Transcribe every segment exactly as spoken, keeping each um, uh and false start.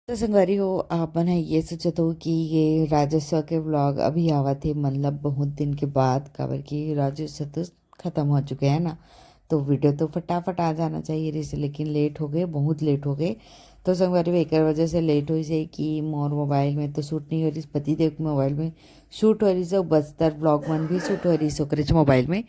तो संगवारी हो, आप मन ह ये सोचत हो कि ये राज्योत्सव के व्लॉग अभी आवत हे, मतलब बहुत दिन के बाद, काबर कि राज्योत्सव तो खत्म हो चुके हैं ना, तो वीडियो तो फटाफट आ जाना चाहिए रहिस, लेकिन लेट हो गए, बहुत लेट हो गए। तो संगवारी हो, एकर वजह से लेट होइस हे कि मोर मोबाइल में तो शूट नहीं हो रहिस, पति देव के मोबाइल में शूट हो रहिस हे, बस्तर व्लॉग मन भी शूट हो रहिस हे ओकरेच मोबाइल में।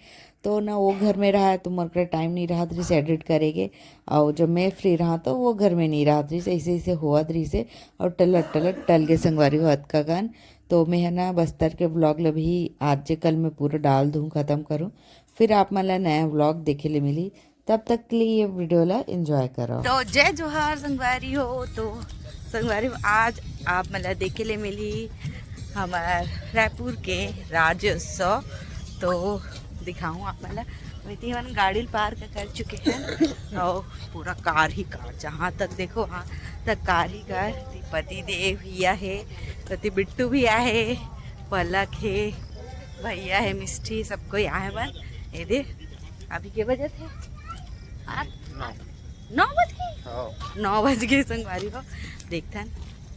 तो ना वो घर में रहा तो मोर करा टाइम नहीं रहत रहिस एडिट करे के, और जब मैं फ्री रहा तो वो घर में नहीं रहत रहिस, ऐसे ऐसे होवत रहिस हे। और टलत टलत टल गे संगवारी हो अतका कन। तो मैं ह ना बस्तर के व्लॉग ल भी आज जे कल में पूरा डाल दूँ, खत्म करूँ, फिर आप मन ला नया व्लॉग देखे ले मिली। तब तक के लिए ये वीडियो ला एंजॉय करो। तो जय जोहार संगवारी हो। तो संगवारी हो, आज आप मन ला देखे ले मिली हमार रायपुर के राज्योत्सव। तो दिखाऊँ आप मन ला, वैसे हमन गाड़ी ल पार्क कर चुके हैं और पूरा कार ही कार, जहाँ तक देखो वहाँ तक कार ही कार। पति देव भैया है, पति बिट्टू भी आहे, पलक है, भैया है, मिष्टी, सब कोई आहे बन। ये दे, अभी के बजे थे? आठ? नौ। नौ बज गए? हाँ। नौ बज गए संगवारी हो। देखथन,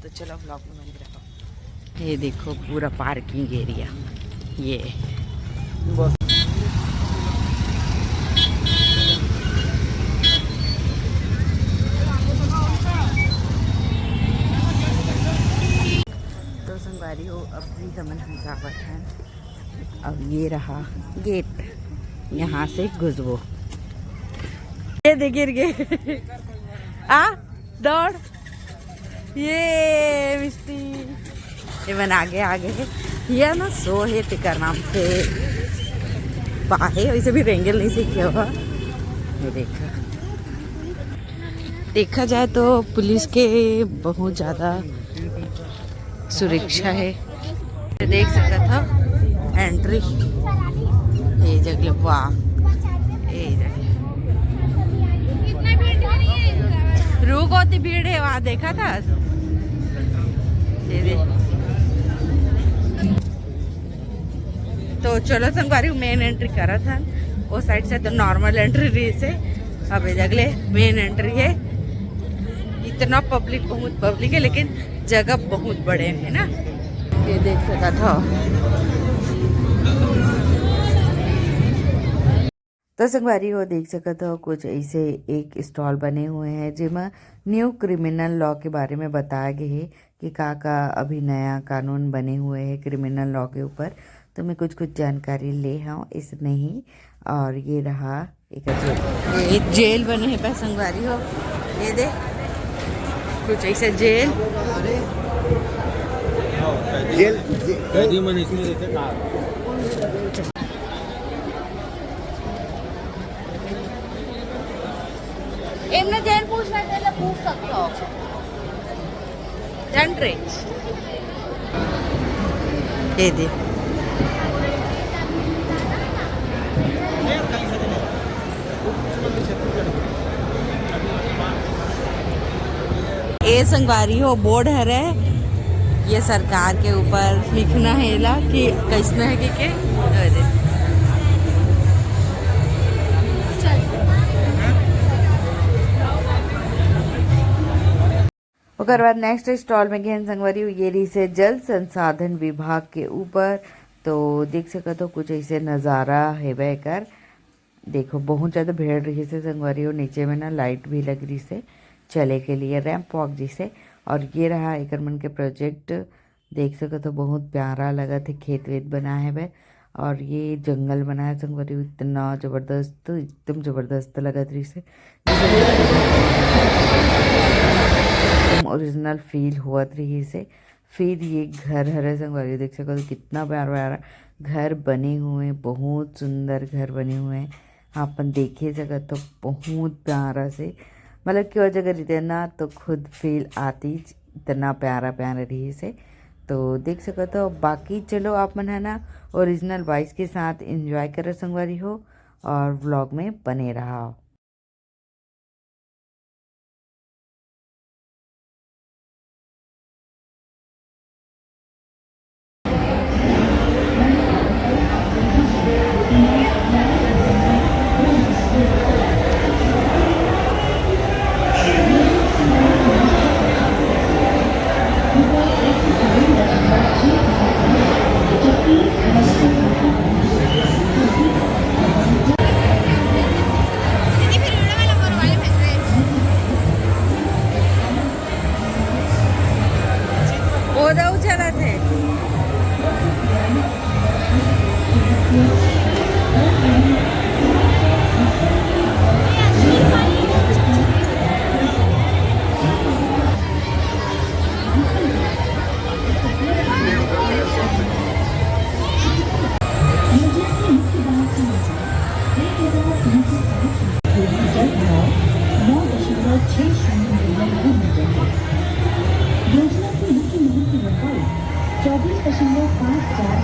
तो चलो व्लॉग में बने रहो। ये देखो पूरा पार्किंग एरिया, ये बस। तो संगवारी हो, अब भी हमन ह जावत हन। अब ये रहा गेट, यहाँ से घुसबो। ये दे गिर गए। आ, दौड़। ये मिष्टी, ये मन आगे आगे है। ये ना सो है, तेकर नाम से पाहे, वैसे भी रेंगल नहीं सीखे हुआ। ये देखा, देखा जाए तो पुलिस के बहुत ज़्यादा सुरक्षा है। देख सकत हो एंट्री, ये जगह, वाह, ये जगह। रुको, ती भीड़ है, वहाँ देखा था। ये दे। तो चलो संगवारी, मेन एंट्री करत हन। वो साइड से तो नॉर्मल एंट्री रहिस हे, अब ये जगले मेन एंट्री है। इतना पब्लिक, बहुत पब्लिक है, लेकिन जगह बहुत बड़े है ना, ये देख सकत हो। तो संगवारी हो, देख सकत हो, कुछ ऐसे एक स्टॉल बने हुए हैं, जेमा न्यू क्रिमिनल लॉ के बारे में बताया गया है कि का का अभी नया कानून बने हुए हैं क्रिमिनल लॉ के ऊपर। तो मैं कुछ कुछ जानकारी ले हूँ इसने ही। और ये रहा एक जेल, ये जेल बने हैं बस संगवारी हो, ये दे कुछ ऐसे जेल। Jail, jail. कैदी मन इसमें रहते का? एमने जेन पूछना है, तेला पूछ सकते हो। जन रे। ये दे। ए संगवारी हो, बोर्ड हरे, ये सरकार के ऊपर लिखना है ला कि कैसना है कि के। अरे। ओकर बाद नेक्स्ट स्टॉल में गेन संगवारी हो, ये रहिस हे जल संसाधन विभाग के ऊपर। तो देख सकत हो कुछ ऐसे नज़ारा हेबे एकर। देखो, बहुत ज़्यादा भीड़ रहिस हे संगवारी हो, नीचे में ना लाइट भी लग रहिस हे चले के लिए, रैंप वॉक जैसे। और ये रहा एकर मन के प्रोजेक्ट, देख सकत हो बहुत प्यारा लगत हे, खेत वेत बना हेबे। और ये जंगल बना है संगवारी हो, इतना जबरदस्त, एकदम जबरदस्त लगत रहिस हे, एकदम ओरिजिनल फील होवत रहिस हे। फिर ये घर हरे संगवारी, देख सकत हो कितना प्यारा प्यारा घर बने हुए हैं, बहुत सुंदर घर बने हुए हैं। आप मन देखे सकत हो बहुत प्यारा से, मतलब कि वो जगह रहते ना तो खुद फील आती, इतना प्यारा प्यारा रहिस हे। तो देख सकत हो, बाकी चलो आप मन है ना ओरिजिनल वॉइस के साथ एंजॉय करो संगवारी हो, और व्लॉग में बने रहा।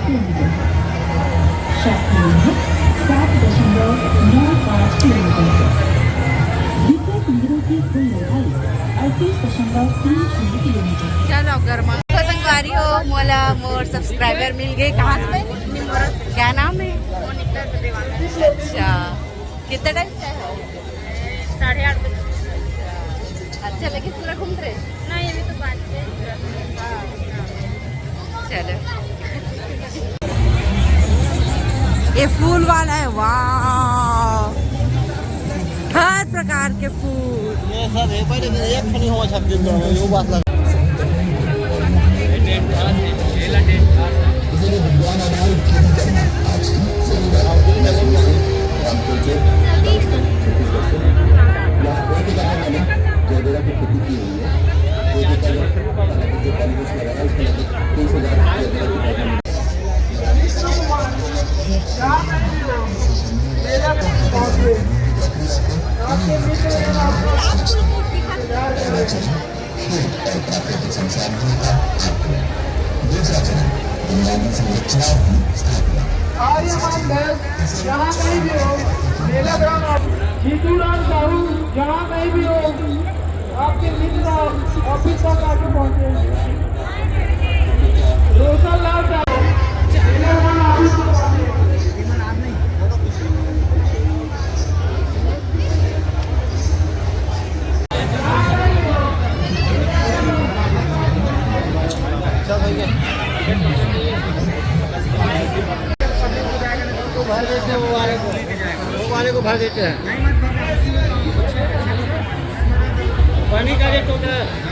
किलोमीटर। शक्ति है सात दशमलव नौ पाँच किलोमीटर। विक्रय कुंदरू की कुल लंबाई अड़तीस दशमलव तीन शून्य किलोमीटर। चलो, गर्मा। संगवारी हो, मोला मोर सब्सक्राइबर मिल गए। कहाँ से? क्या नाम है? अच्छा, कितना टाइम से आए हो? साढ़े आठ बजे। अच्छा, लेकिन पूरा घूम रहे? नहीं, अभी तो पाँच बजे। चलो। ये फूल वाला है, वाह, हर प्रकार के फूल। ये सब है, पहले तो एक खनी हो सकते हैं, वो बात लगा। आर्यमान बैग, जहाँ कहीं भी हो, मेला ग्राउंड, जीतू राम साहू, जहाँ कहीं भी हो, आपके मित्र ऑफिस तक आके पहुँचे। रोशन लाल साहू, मेला ग्राउंड ऑफिस तक पहुँचे। तो भर देते हैं वो वाले को, वो वाले को भर देते हैं। पानी का रेट टोटल।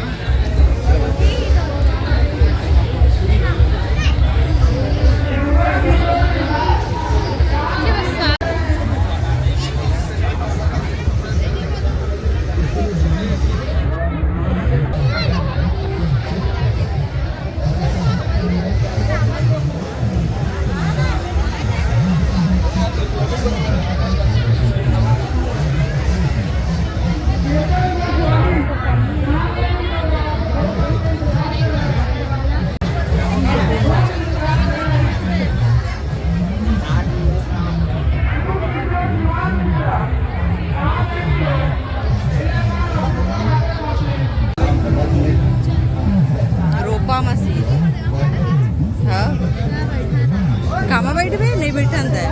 रोपा मसीन। हाँ। कामा बैठ में नहीं बैठा अंदर।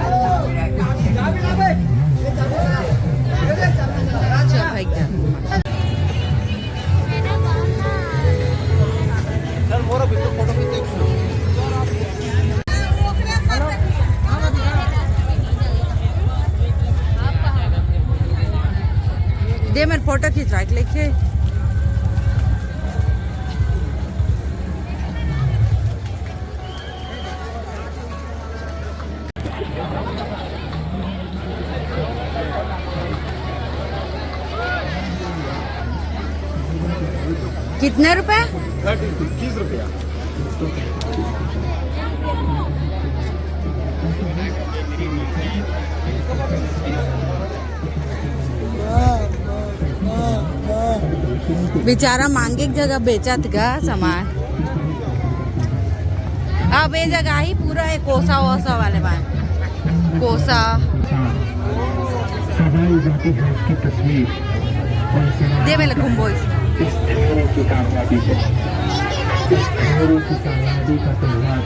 चल भाई, क्या? दे, मैं फोटो खिंचवा के लेके। कितने रुपए? तीस रुपया। बेचारा मांगे के जगह बेचत गा सामान। अब ये जगह ही पूरा है कोसा वोसा वाले बार। कोसा। सजाई जाती है उसकी तस्वीर। दे मेरे घुम्बो इस। इस ठहरे की कामयाबी को, इस ठहरे की कामयाबी का त्योहार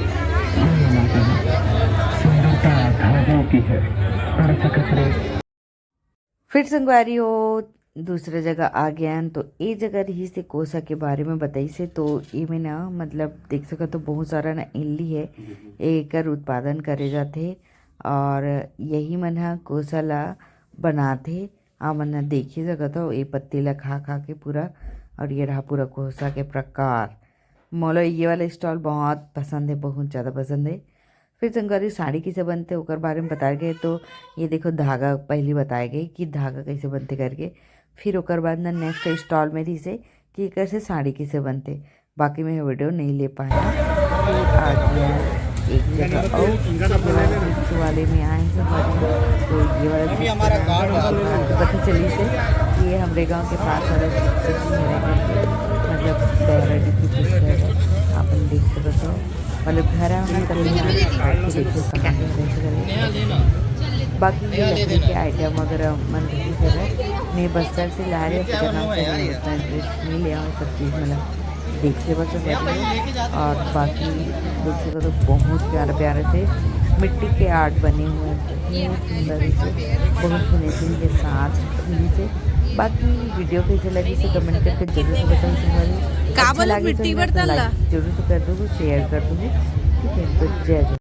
हम मनाते हैं। सुंदरता धागों की है, अर्थ कपड़े। फिर संगवारी हो, दूसरे जगह आ गया हन। तो ए जगह रही से कोसा के बारे में बताई से, तो एमे ना, मतलब, देख सकत हो, बहुत सारा ना इल्ली है, एकर उत्पादन करे जाथे और यही मन ह कोसा ला बनाथे। आप मन ह देख ही सकत हो, ए पत्ती ला खा खा के पूरा, और ये रहा पूरा कोसा के प्रकार। मोला ये वाला स्टॉल बहुत पसंद है, बहुत ज़्यादा पसंद है। फिर संगवारी, साड़ी किसे बनते ओकर बारे में बताए गए। तो ये देखो, धागा पहली बताए गए कि धागा कैसे बनते करके। फिर ओकर बाद ना नेक्स्ट स्टॉल में रहिसे कि एकर से साड़ी किसे बनते। बाकी मैं वीडियो नहीं ले पाया। फिर आ गया एक जगह और, तो वाले में आए हैं संगवारी। तो ये वाला अभी हमारा कार्ड आता है। पता चली से कि ये हमरे गांव के पास वाला चिप्स की है, मतलब, डेहराडीह की चिप्स है। आप देख सकते हो। मतलब घर आना तभी ना बैठ के देखिए कहाँ पे रह चुका है। बाकी ये लकड़ी के आइटम वगैरह मन रही सर है, मैं बस्तर से ला रहे हैं, पता नाम से नहीं, उतना इंटरेस्ट नहीं लिया और सब चीज़ मतलब देखिए बस। और बाकी देखिएगा तो बहुत प्यारे प्यारे से मिट्टी के आर्ट बने हुए हैं, बहुत सुंदर से, बहुत फिनिशिंग के साथ से। बाकी वीडियो कैसे लगी इसे कमेंट करके जरूर से बताओ। का अच्छा बोले लगे तो मिट्टी बर्तन ला? जरूर से कर दो, शेयर कर दो। ठीक है, तो जय जय।